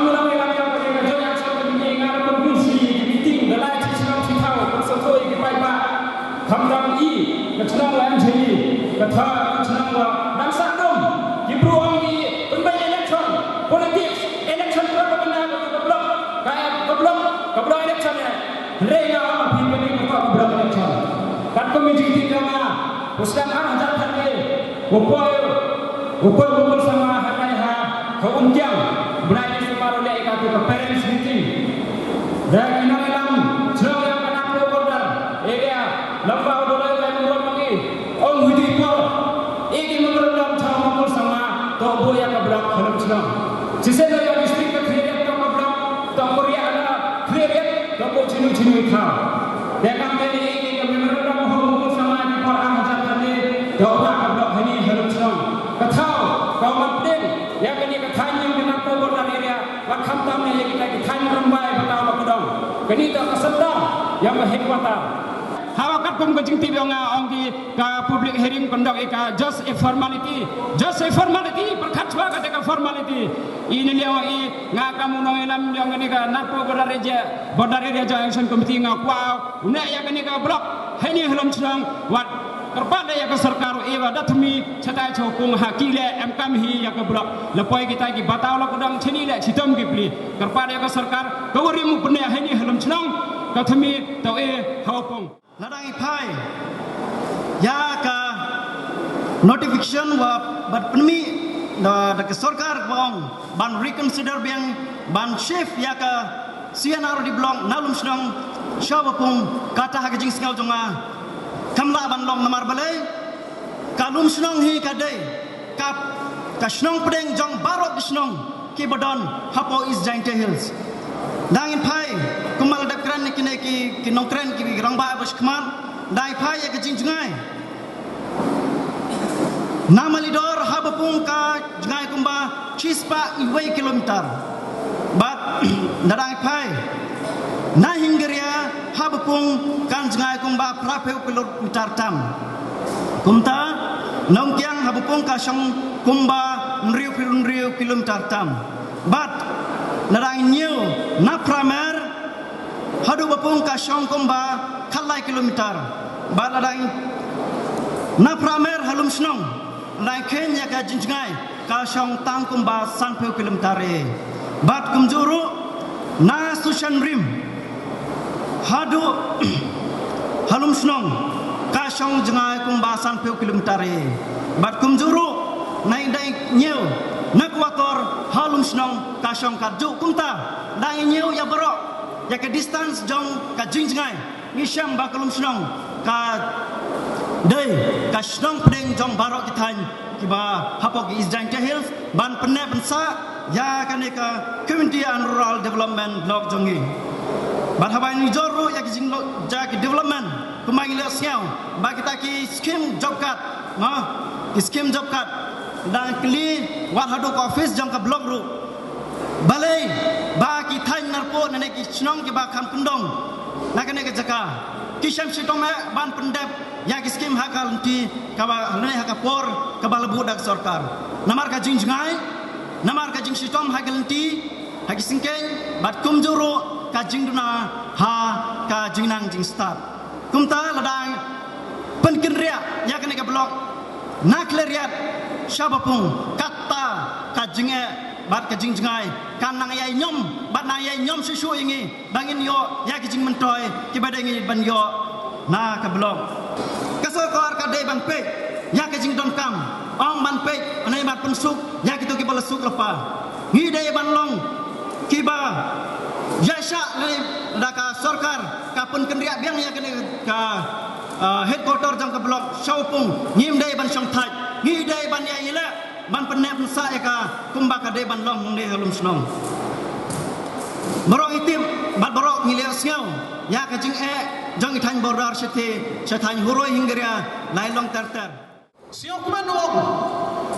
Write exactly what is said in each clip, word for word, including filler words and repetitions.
Kam nang ïa ka jong ka joint action committee, nga la convince ïa ki meeting da lai shi shnong shi thaw, ban sngewthuh ïa ki paidbah. Khamtam i ka chnong la M J E, ka tha ka chnong la nang sa dum. Ki bru ong i pynbeit election, politics, election propaganda ka ka block, ka ka block, ka block election eh. Hynrei nga ong phi kane ka block election. Katkum i jingtip jong nga, u sdang ar hajar khatkhyndai, u poi, u poi u Mukul Sangma ha kai ha, ha Umkiang. Bnai December u leh ïa katu ka parents meeting. Da ki nongïalam shnong ïa ka Nagpur border area, lem bad u Dolloi Laimurot ma ngi, ong hi dei por ïa ki memorandum jong u Mukul Sangma, to buh ïa ka block ha Lumshnong. Shisien ïa u district ka khlieh ïa ka block, to buh ïa ka khlieh ïa, to buh chinu chinu i thaw. Te kam te ïa ka memorandum ha u Mukul Sangma, ki por ar hajar khatwei, to buh ka block ha ngi ha Lumshnong. Ka thaw ka wan pdeng ïa kane ka thaiñ jong ka Nagpur border area, bad khamtam ïa kita ki thaiñ Rymbai, Bataw bad Kudong. Kane ka centre ïa ka headquarter. Haba katkum ka jingtip jong nga, ong ki ka public hearing conduct ïa ka just a formality. Just a formality, pyrkhat shuwa kata ka formality. Ine liang i nga kam u nongïalam jong kane ka Nagpur border area, border area jong action committee nga kwah u neh ïa kane ka block ha ngi ha Lumshnong, wat kyrpad ïa ka sorkar u ïa da thymmai shatai shapung ha ki leh, em kam hi ïa ka block. La poi kita ki Bataw la Kudong shini leh shitom ki pli. Kyrpad ïa ka sorkar ka warim u pyneh ha ngi ha Lumshnong, ka thymmai to e ha u pung. Lada ngi phai ïa ka notification wa bad pynmih da, da ka sorkar ba ong ban reconsider biang, ban shift ïa ka C&RD block na Lumshnong sha Bapung, kata ha ka jingsngew jong nga kam lah ban long. Namar balei? Ka Lumshnong hi ka dei ka, ka shnong pdeng jong baroh ki shnong kiba don hapoh East Jaintia Hills. Dang in phai, kumba la dep kren ïa kine ki, ki nongkren, ki rangbah ba shakmat, dang in phai ïa ka jingjngai. Na Malidor ha Bapung ka jngai kumba shispah iwei kilometer. Bad na dang phai na Hingaria ha Bapung kan jngai kumba phraphew kilometer tam. Kumta na Umkiang ha Bapung ka shong kumba hynriewphew hynriew kilometer tam. Bad na dang ñiew na Pramer haduh Bapung ka shong kumba khatlai kilometer. Bad la dang na Pramer ha Lumshnong, la dang kheiñ ïa ka jingjngai ka shong tang kumba sanphew kilometer e. Bad kumjuh ruh na Sushan Rim haduh ha Lumshnong ka shong jngai kumba sanphew kilometer e. Bad kumjuh ruh na dang ñiew na Kwator ha Lumshnong ka shong katjuh. Kumta dang ñiew ïa baroh ïa ka distance jong ka jingjngai, ngi shem ba ka Lumshnong ka dei ka shnong pdeng jong baroh ki thaiñ kiba hapoh ki East Jaintia Hills ban pynneh pynsah ïa kane ka Community and Rural Development Block jong ngi. Bad haba ngi jor ruh ïa ki jinglo-, ïa ki development, kumba ngi la sngew ba kita ki skim job card, ma, ki skim job card dang kylli wat haduh ka office jong ka block ruh. Balei ba ki thaiñ Narpuh ne ki shnong kiba kham kyndong na kane ka jaka ki shem shitom eh ban pyndep ïa ki skim ha ka lynti kaba lane ha ka por kaba la buh da ka sorkar? Namar ka jingjngai, namar ka jingshitom ha ka lynti, ha ki syngkien, bad kumjuh ruh ka jingduna ha ka jingnang jingstad. Kumta la dang pynkynriah ïa kane ka block na Khliehriat sha Bapung, kata ka jingeh bad ka jingjngai kan nang ïai ñiom bad nang ïai ñiom shuh shuh ïa ngi ba ngin ïoh ïa ki jingmyntoi kiba dei ngi ban ïoh na ka block. Ka sorkar ka dei ban peit ïa ka jingdonkam, ym ban peit ne ban pynsuk ïa kito kiba la suk la pha. Ngi dei ban long kiba ïaishah lei da ka sorkar ka pynkynriah biang ïa kane ka, ah, headquarter jong ka block sha Bapung. Ngim dei ban shong thait, ngi dei ban ïai leh ban pynneh pynsah ïa ka kumba ka dei ban long hangne ha Lumshnong. Baroh ngi tip bad baroh ngi la ïohsngew ïa ka jingeh jong ki thaiñ border shatei, sha thaiñ Huroi Hingaria, Lailong ter ter. Sngewkmen u ong,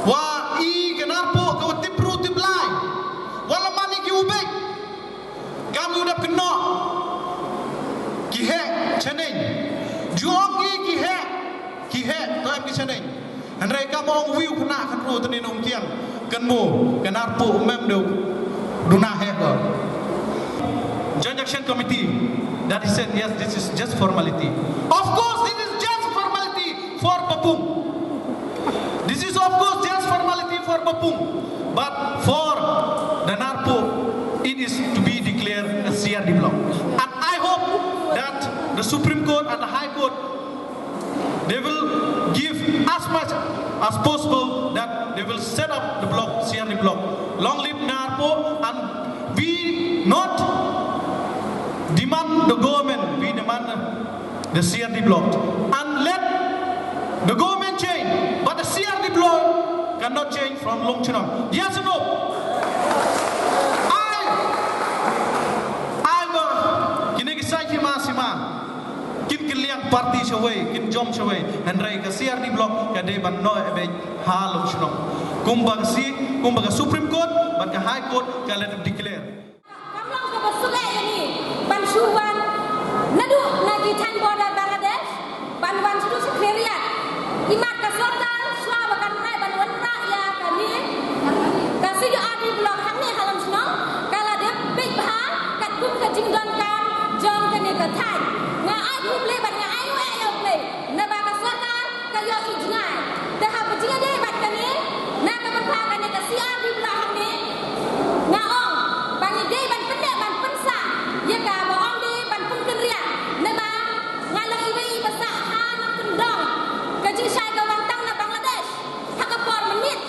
wa i ka Narpuh ka wa tip bru tip blai, wa la man i ki u beit, kam u dap kynnoh ki heh chaneng. Ju ong ki ki heh, ki heh, to em ki chaneng. Hynrei kam ong wi u khynnah khynroo tani na Umkiang, kynmaw ka Narpuh mem dei u duna heh ko. Joint Action Committee, that he said, "Yes, this is just formality." Of course, this is just formality for Bapung. This is, of course, just formality for Bapung. But for the Narpuh, it is to be declared a C R D block. And I hope that the Supreme Court and the High Court, they will give as much as possible that they will set up the block, C R D block. Long live Narpuh, and we not demand the government, we demand the C R D block. And let the government change, but the C R D block cannot change from Longchnong. Yes or no? I, I, uh, kine ki sai sima sima. Kin kylliang party shawei, kin jom shawei. Hynrei ka C R D block ka dei ban noh ïa beit ha Longchnong. Kumba ka si, kumba ka Supreme Court bad ka High Court ka la declare. Kam long kaba suk eh ïa ngi ban shu wan naduh na ki thaiñ border Bangladesh, ban wan shu shu Khliehriat. Imat ka sorkar shuwa ba kan rai ban wanrah ïa kane ka C R D block hangne ha Longchnong, ka la dep peit bha katkum ka jingdonkam jong kane ka thaiñ. Nga ai khublei bad nga ai nguh ïa U Blei naba ka sorkar ka ïohi jngai. Te haba jingïadei bad kane, na ka bynta kane ka C R D block hangne, nga ong ba ngi dei ban pynneh ban pynsah ïa kaba ong dei ban pynkynriah, naba nga long iwei i ba sah ha nongkyndong ka jingshai ka wan tang na Bangladesh ha ka por mynmiet.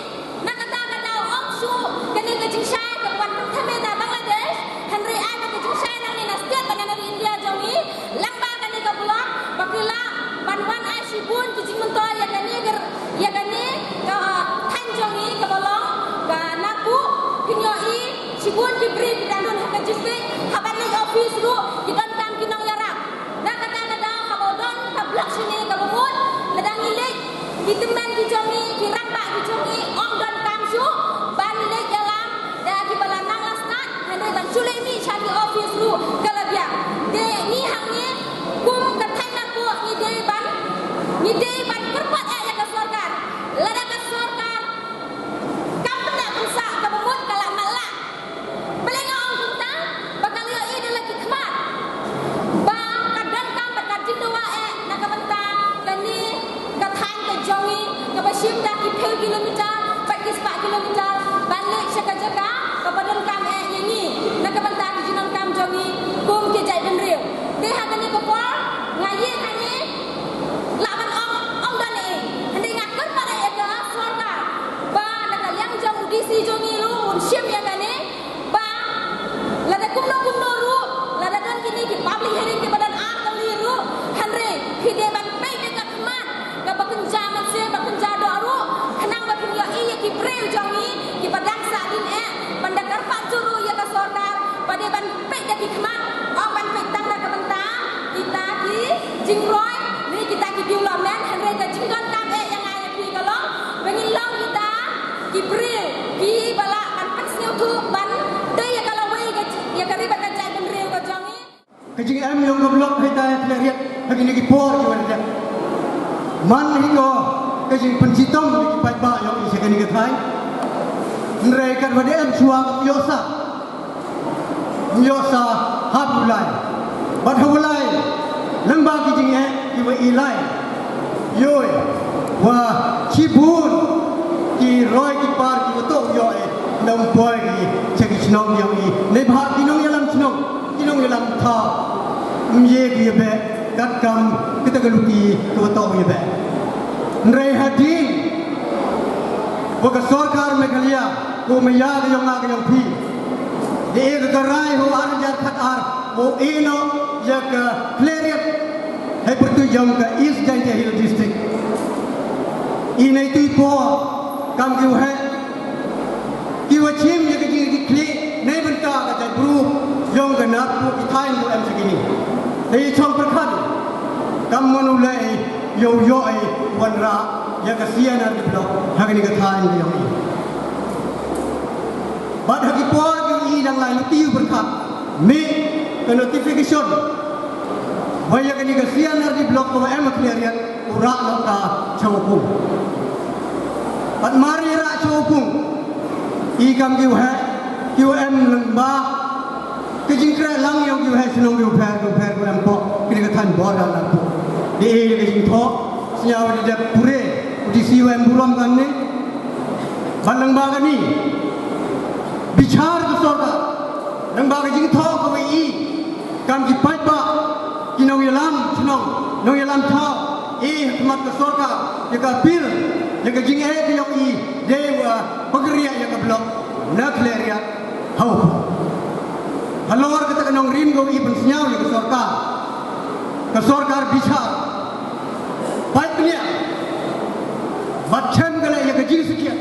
Na kata ka daw ym shuh kane ka jingshai ka wan pynthame na Bangladesh, hynrei ai ba ka jingshai nangne na state ba na ri India jong ngi, lyngba kane ka block ba ki lah ban wan ai shibun ki jingmyntoi ïa kane ka, ïa kane ka, uh, thaiñ jong ngi kaba long ka Narpuh. Phin ïohi shibun ki briew ki dang don ha ka jingpeit, haba leit office ruh ki donkam ki nongïarap. Na kata ka daw haba don ka block shane kaba mut, lada ngi leit, ki tymmen ki jong ngi, ki rangbah ki jong ngi ym donkam shuh ban leit ïalam da kiba la nang la stad, hynrei ban shu leit mih sha ki office ruh ka la biang. Te ngi hangne kum ka thaiñ Narpuh ngi dei ban, ngi dei ban kyrpad eh ïa ka sorkar. Lada ka sorkar kam pynneh pynsah kaba mut, ka la mad lah. Balei nga ong kumta? Ba ka la ïohi da la ki khmat ba ka donkam bad ka jingdawa eh na ka bynta kane ka thaiñ ka jong ngi kaba shim da ki phew kilometer bad ki spah kilometer ban leit sha ka jaka kaba donkam eh ïa ngi na ka bynta ki jingdonkam jong ngi kum ki jaitbynriew. Te ha kane ka por nga ïeng hangne, lah ban ong ong da lei, hynrei nga kyrpad ïa ka sorkar ba na ka liang jong u D C jong ngi ruh un shim ïa kane, ba lada kumno kumno ruh, lada don kine ki public hearing kiba don ar tylli ruh, hynrei phi dei ban peit ïa ka khmat kaba kynja mynsiem, ba kynja doh ruh, khnang ba phin ïohi ïa ki briew jong ngi kiba dang sah dien eh, ban da kyrpad shuh ruh ïa ka sorkar ba dei ban peit da ki khmat, ym ban peit tang da ka bynta kita ki jingroi ne kita ki development, hynrei ka jingdonkam eh ïa nga ïa phi ka long ba ngin long kita ki briew kiba lah ban pynsngewthuh ban tei ïa ka lawei ka ji-, ïa ka ri bad ka jaitbynriew ka jong ngi. Ka jingem jong ka block Haitai Khliehriat ha kine ki por kiba la dep. Man hi ko ka jingpynshitom ïa ki paidbah jong ngi sha kane ka thaiñ. Hynrei katba dei em shuwa kam ïohsah. Ym ïohsah hap u lai. Bad ha u lai lyngba ki jingeh kiba i lai. Ïoh wa shibun ki roi ki par kiba toh ïoh eh, ym poi ki sha ki shnong jong i. Neibhah ki nongïalam shnong, ki nongïalam thaw, ym ïoh ki ïabeh katkam kita ka luti kaba toh ïabeh. Hynrei hadien ba ka sorkar Meghalaya, ko maya ka jong nga ka jong phi, da e ka rai ha u ar hajar khat ar, u ïeh noh ïa ka Khliehriat hei pyrtuid jong ka East Jaintia Hills District. I nei tu i por kam ki waheh ki wa chim ïa ka jingkitkhlieh na bynta ka jaitbru jong ka Narpuh, ki thaiñ ba em sha kine. Te i chong pyrkhat kam mon u leh ïa u ïoh i wanrah ïa ka C R D block ha kane ka thaiñ ka jong i. Bad ha ki por ki i dang lai luti u pyrkhat, mih ka notification ba ïa kane ka C R D block kaba em ha Khliehriat u rah noh ka Chawapung. Bad mar i rah Chawapung, i kam ki waheh ki wa em lyngba ka jingkreh lang ïa ki waheh shnong ki wa pher ki wa pher ki wa em poh kine ka thaiñ border Narpuh. Da e ka jingthoh, sñiaw da dep pure u D C wa em burom kane. Bad lyngba kane, bichar ka sorkar lyngba ka jingthoh kaba i kam ki paidbah, ki nongïalam shnong, nongïalam thaw, i ha khmat ka sorkar ïa ka appeal Ïa ka jingeh ka jong i dei wa pynkynriah ïa ka block na Khliehriat ha u pung. Halor kata ka nongrim ka wa i pynsngew ïa ka sorkar, ka sorkar bishar, pait bniah bad chem ka leh ïa ka jingsakhiat,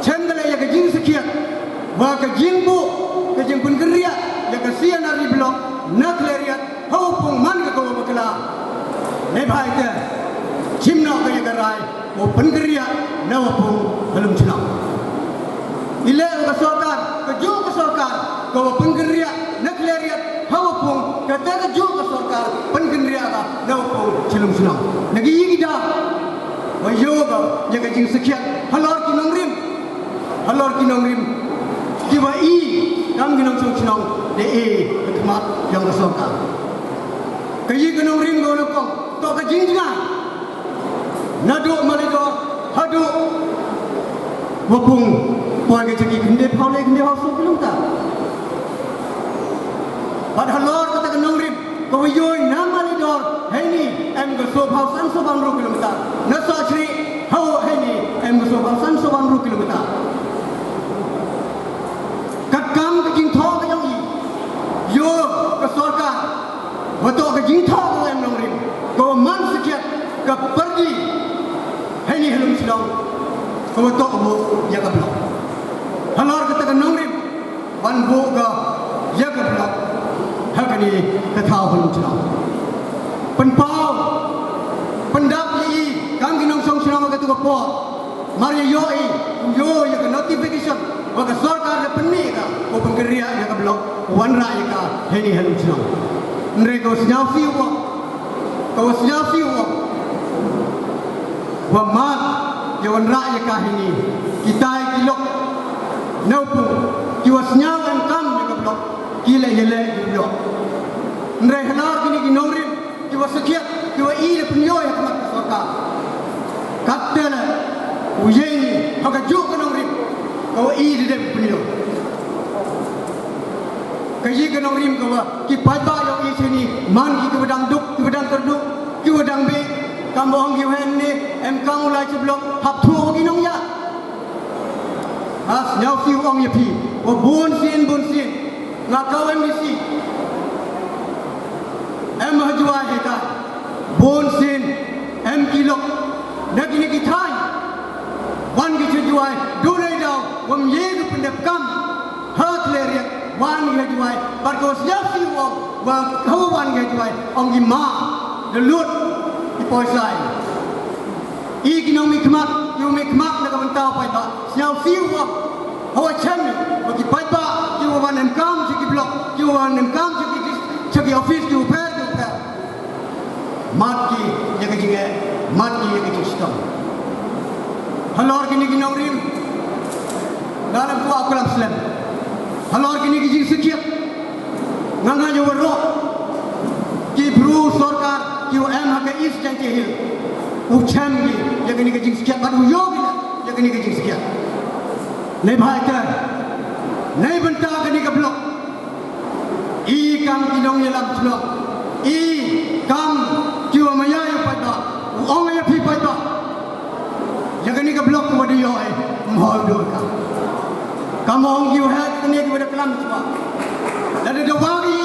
chem ka leh ïa ka jingsakhiat wa ka jingbuh ka jingpynkynriah ïa ka C&RD block na Khliehriat ha u pung man ka ka wa bakla. Neibhah ita, chim noh ka ïa ka rai wa pynkynriah na wa pung ha Lumshnong. I leh wa ka sorkar, ka juh ka sorkar ka wa pynkynriah na Khliehriat ha wa pung, kata ka juh ka sorkar pynkynriah ka na wa pung sha Lumshnong. Na ki yi ki da wa ïoh ka ïa ka jingsakhiat halor ki nongrim, halor ki nongrim ki wa i kam ki nongshong shnong da e ka khmat yong ka sorkar. Ka yi ka nongrim ka wa nyngkong, to ka jingjngai naduh Malidor haduh wa pung, poi ka jaki khyndai phaw lai khyndai phaw saw kilometer. Bad halor kata ka nongrim ka wa ïoh na Malidor heini em ka saw phaw san saw phaw hynriew kilometer. Na Sohsrieh haduh heini em ka saw phaw san saw phaw hynriew kilometer. Ka kam ka jingthoh ka jong i, ïoh ka sorkar wa toh ka jingthoh ka wa em nongrim ka wa man sakhiat ka pyrdi heini ha Lumshnong ka wa toh buh ïa ka block. Halor kata ka nongrim wan buh ka ïa ka block ha kani ka thaw ha Lumshnong. Pynpaw pyndap ïa i kam ki nongshong shnong ha katu ka por. Mar ïa ïoh i, ïoh ïa ka notification wa ka sorkar da pynmih ka wa pynkynriah ïa ka block, wanrah ïa ka heini ha Lumshnong. Hynrei ka wa sngewsih u ong, ka wa sngewsih u ong wa mar ïa wanrah ïa ka heini, kitai ki lok na u pung ki wa sngew em kam ïa ka block ki leh ïa leh ki block. Hynrei halor kini ki nongrim ki wa sakhiat ki wa i da pynïoh ïa ka mat ka sorkar. Katta la u ïeng ha ka juh ka nongrim ka wa i da dep pynïoh. Ka yi ka nongrim ka wa ki paidbah ïoh i shini man ki ki wa dang duk, ki wa dang kyrduh, ki wa dang beh. Kam ong ki wa hynne em kam u lai chi block hap thuh wa ki nongïaid. Ha sngewsih u ong ïa phi wa bun sien bun sien nga ka wa M D C em ha Jowai hi ka bun sien em ki lok na kini ki thaiñ. Wan ki sha Jowai du dei daw wam ye ka pyndep kam ha Khliehriat, wan ki ha Jowai. Bad ka wa sngewsih u ong wa ka wa wan ki ha Jowai ong ki ma da lut ki poisa i. I ki nongmihkhmat, ki wa mihkhmat na ka bynta u paidbah. Sngewsih u ong ha wa chem wa ki paidbah ki wa wan em kam sha ki block, ki wa wan em kam sha ki dis-, sha ki office ki wa pher ki wa pher. Mad ki ïa ka jingeh, mad ki ïa ka jingshitom. Halor kini ki nongrim nga la kwah klam slem. Halor kini ki jingsakhiat nga nga ïa waroh ki bru sorkar ki wa em ha ka East Jaintia Hills u chem ki ïa kini ka jingsakhiat bad u ïoh ki ïa kini ka jingsakhiat. Neibhah ita, nei bynta kani ka block i kam ki nongïalam shnong, i kam ki wa maya ïa u paidbah, u ong ïa phi paidbah. Ïa kani ka block ka wa dei ïoh i mhoi dor ka. Kam ong ki wa heh kani ki wa da klam shuwa. Lada dawa i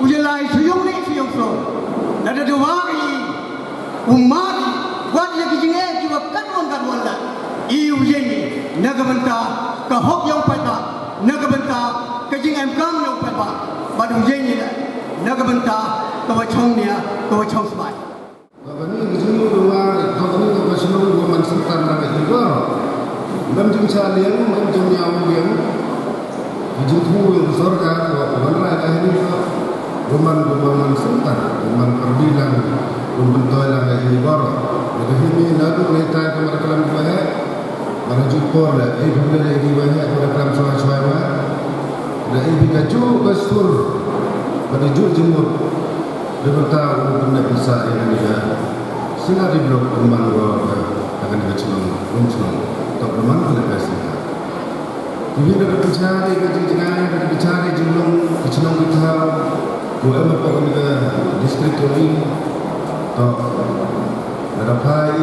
u ïalai shu ïong ni shu ïong so. Lada dawa i u mad i wat ïa ki jingeh ki wa katwan katwan la. I u ïeng i na ka bynta ka hok ïong paidbah, na ka bynta ka jingem kam ïong paidbah. Bad u ïeng i la na ka bynta ka wa chong nia, ka wa chong sbai. Ka bani ka jingmut ka wa, ka bani ka wa shnong ka wa man sngewthuh na ka hi ba. Mem jingshah liang, mem jingñiaw liang. Ka jingthmu ïa ka sorkar ka wa wanrah ka hini ka wa man, ka wa man sngewthuh, ka wa man pyrdi lang, ka wa myntoi lang ka hini bor. Ka hini naduh neitai ka mar klam ka wa heh. Mar ha juh por la ei phi la ei ka wa heh ka wa klam shuwa shuwa wa. La ei phi ka juh ka sur, ka juh jingmut. Da bynta u pyndep pisa ïa kane ka sila di blok pynban wa ka kane ka chnong, um chnong. Tok pynban ka leka sila. Ki wi da pynchar ïa ka jingjngai, da pynchar ïa jinglong ka chnong ka thaw. Wa em hapoh kane ka district ka wi. Tok da phai